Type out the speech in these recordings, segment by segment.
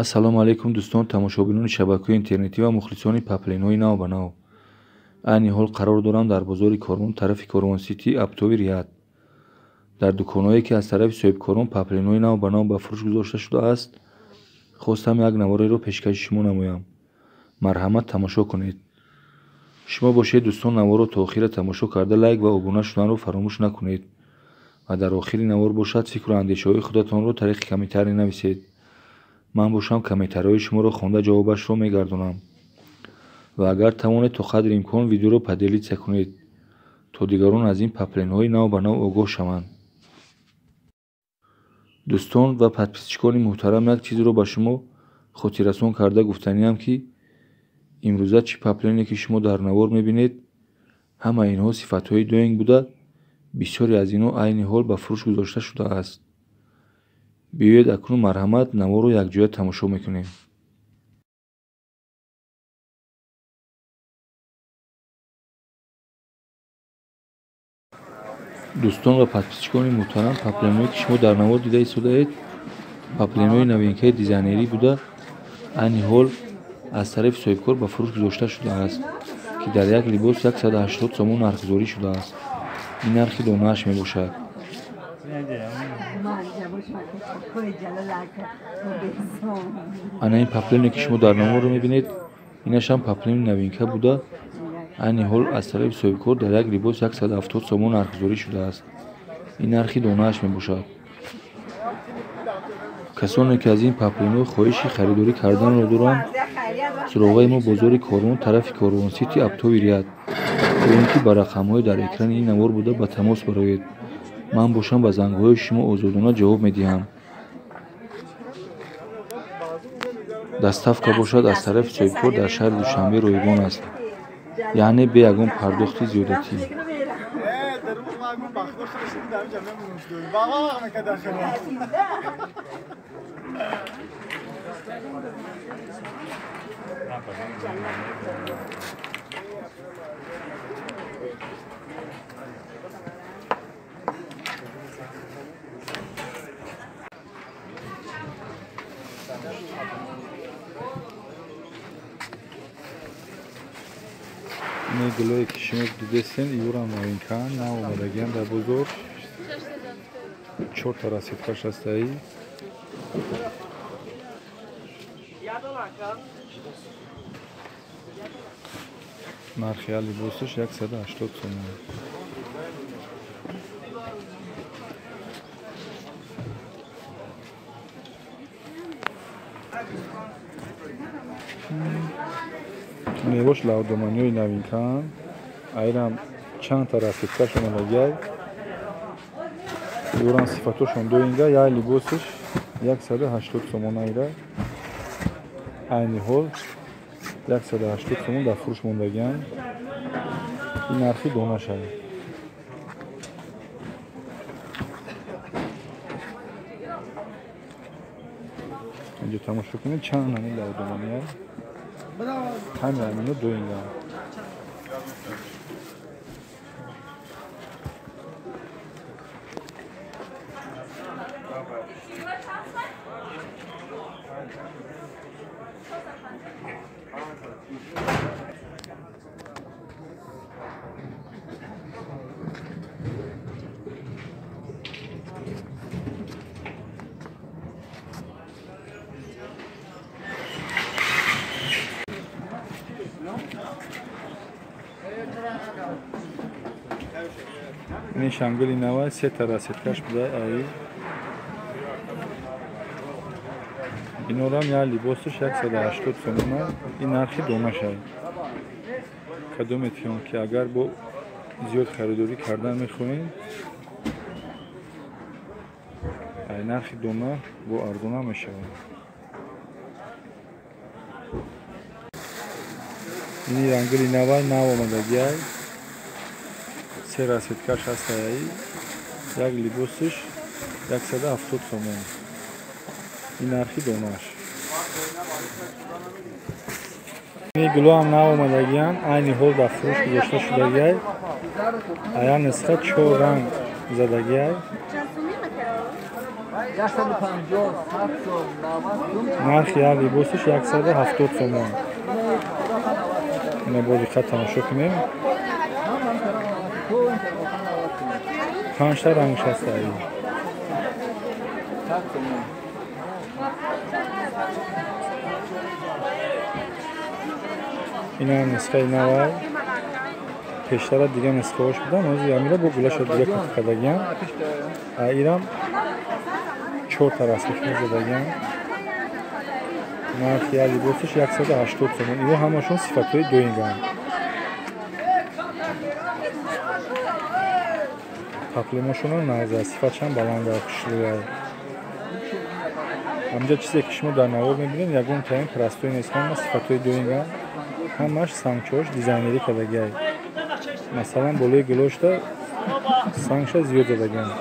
Ассалому алайкум дӯстон, тамошобинони шабакаҳои интернетӣ ва мухлисони паплинҳои нав ба нав. Айни ҳол қарор дорам дар бозори Корвон тарафи Корвон-Сити оптовый ряд. Дар дуконҳое ки аз тарафи соҳибкорон паплинҳои нав ба нав ба фурӯш гузошта шудааст, хостам як навореро пешкаши шумо намоям. Марҳамат, тамошо кунед. Шумо бошед дӯстон, наворро то охира тамошо карда лайк ва обуна шуданро фаромӯш накунед ва дар охири навор бошад фикру андешаҳои худатонро тариқи комментарий нависед. Ман бошам комментариҳои шуморо хонда ҷавобашро мегардонам. Ва агар тавонед то қадри имкон видеоро поделиться кунед, то дигарон аз ин паплинҳои нав ба нав огоҳ шаванд. Дӯстон ва подписчикони муҳтарам, як чизро ба шумо хотиррасон карда гуфтаниам, ки имрӯза чӣ паплине ки шумо дар навор мебинед, ҳама инҳо сифатҳои доинг буда, бисёре аз инҳо айни ҳол ба фурӯш гузошта шудааст. Биёед акнун марҳамат наворро якҷоя тамошо мекунем. Дӯстон ва подписчикони муҳтарам, паплинҳое ки шумо дар навор дида истодаед, паплинҳои новинкаи дизайнерӣ буда, айни ҳол аз тарафи соҳибкор ба фурӯш гузошта шудааст, ки дар як либос 180 сомон нархгузорӣ шудааст. Ин нархи донааш мебошад. Ана ин паплине ки шумо дар наворро мебинед, инашам паплини новинка буда, айни ҳол аз тарафи соҳибкор дар як либос 170 сомон нархгузорӣ шудааст. Ин нархи донааш мебошад. Касоне ки аз ин паплинҳо хоҳиши харидорӣ карданро доранд, суроғаи мо бозори Корвон тарафи Корвон-Сити оптовый ряд, ё ин ки ба рақамҳои дар экрани ин навор буда ба тамос бароед. Ман бошам ба зангҳои шумо озодона ҷавоб медиҳам. Доставка бошад аз тарафи соҳибкор дар шаҳри Душанбе ройгон аст, яъне бе ягон пардохти зиёдатӣ. Ин гулое ки шумо дидестен, юрам новинкаанд, нав омадагианд дар бозор. Чорта расидкаш ҳастаи. Нархи як либосаш 180 сомон. Мевош лавдоманиҳои новинкаанд. Айрам чандта расидкаш омадагиай. Юрам сифатошон доинга, як либосаш 180 сомон айра. Айни ҳол 180 сомон дар фурӯш мондагианд. Ин нархи донашай. Инҷо тамошо кунед чанд ҳамин лавдоманиа. Ҳамин ҳамино доинга. Ин шангули нава сета расидкаш буда ай. Инорам як либосаш 180 сомона, ин нархи донашай. Кадометион ки агар бо зиёд харидорӣ кардан мехоҳем, ай нархи дона бо арзона мешавад. Ин рангули навай нав омадагиай. Се расидкаш ҳастаи, як либосаш 170 сомон. Ин нархи донааш. Ин гулоам нав омадагианд, айни ҳол дар фурӯш гузошта шудагиай. Ая нисха чор ранг задагиай. Нархи як либосиш 170 сомон. Ина бо диққат тамошо кунем. 5 та рангш ҳаст. Ина нисхаи навай. Пештара дига нисхаҳош будан, ҳозир амира бо гулашо дига кати кардагиям. Ирам 4 та расмишон задагиям. Нархи як либосиш 180 сомон. Ино ҳамашон сифатҳои доинганд. Паплемошонам нағз аст, сифатшам баланд аст, хушрӯй. Ҳамҷа чизе ки шумо дар навор мебинед, ягон таин простой нест, ҳама сифатҳои доинганд. Ҳамаш сангчаҳош дизайнерӣ кардагиай. Масалан, болои гулошта сангша зиёд задагианд.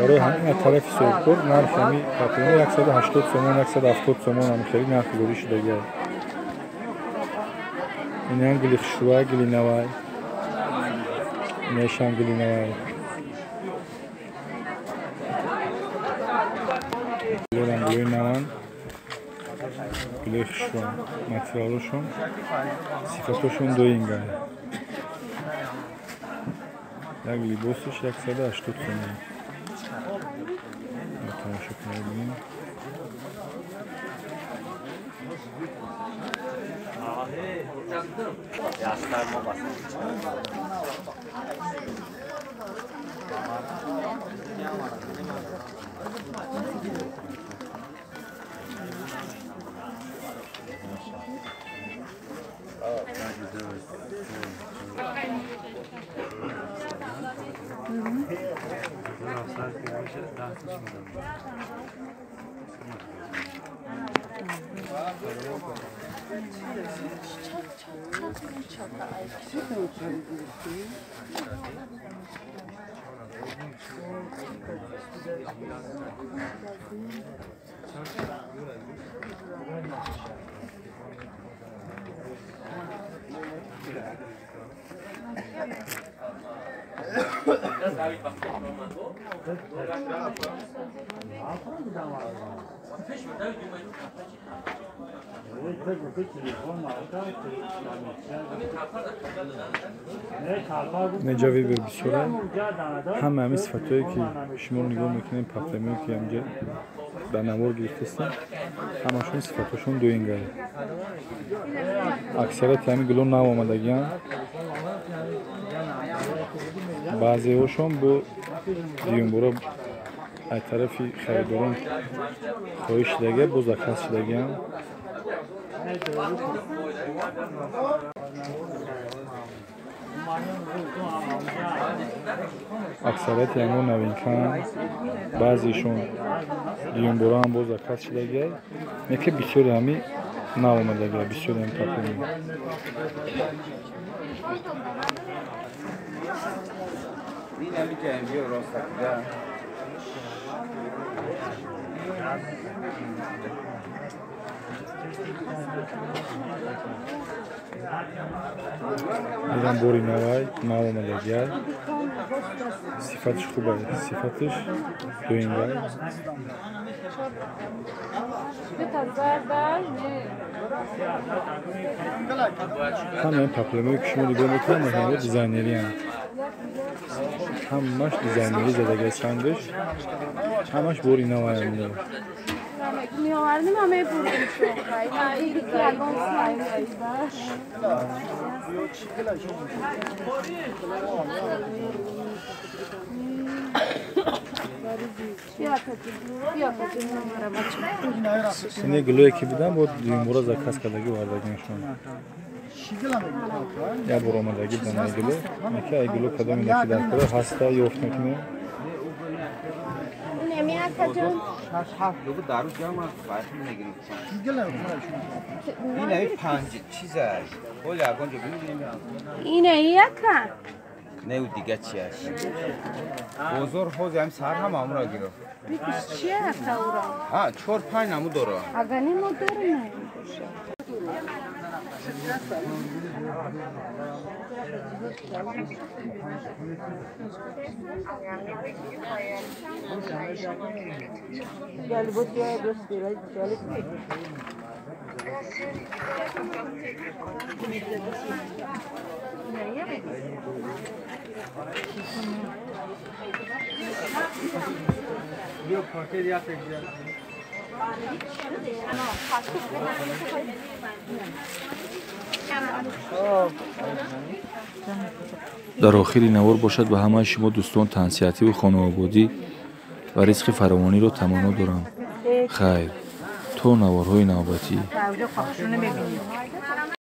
Барои ҳамин аз тарафи соҳибкор нархи ҳами паплемо 180 сомон, 170 сомон ҳам хеле нархгузорӣ шудагиай. Инам гули хушрӯай, гули навай. Инашам гули навай. Гулорам гулои наванд. Гулои хушрӯанд. Материалошон, сифатошон доингай. Як либосиш 180 сомон. Тамошо кунед бинем. Неҷа вибер бисёра. Ҳама ҳамин сифатҳое ки шумо нигоҳ мекунед, паплемое ки ҳамҷа дар навор гирифтастанд, ҳамашон сифатҳошон доингай. Аксарияти ҳамин гуло нав омадагианд. Баъзеҳошон бо дуюмбора аз тарафи харидорон хоҳиш шудагия, боз заказ шудагианд. Аксарияти ҳамон новинкаанд, баъзеашон дуюмбора ҳам боз заказ шудагия, лекин бисёри ҳами нав омадагия, бисёри ҳами паплемо. Ирам бори навай, нав омадагиай. Сифатиш хуб аст, сифатиш доингай. Ҳамаи паплемое ки шумо нигоҳ мекунед, ҳамаи дизайнерианд. Ҳамаш дизайнерӣ задагиай сангаш, ҳамаш бори навай омада. میآوردیم همه بردیم Ине гулое ки будам, бо дуюмбора заказ кардагӣ овардагиашон. Як бор омадагӣ будам ай гуло. Яке ай гуло кадом ине ки дар кора ҳаста ёфт мекунем. شش هفت لوگو درو جمع از باید میگیریم. این ای پنج چیز است. ولی اگه جو ببینیم. اینه یکا. نه او دیگه چی است؟ بزرگ خوز هم سر هم امرا گرفت. بیش چیه تاورا؟ ها 4 5 نمو داره. اگه نمو داره نه. Дар охири навор бошад, ба ҳамаи шумо дӯстон тансиҳативу хонаободӣ ва ризқи фаровониро таманно дорам. Хайр, то наворҳои навбатӣ.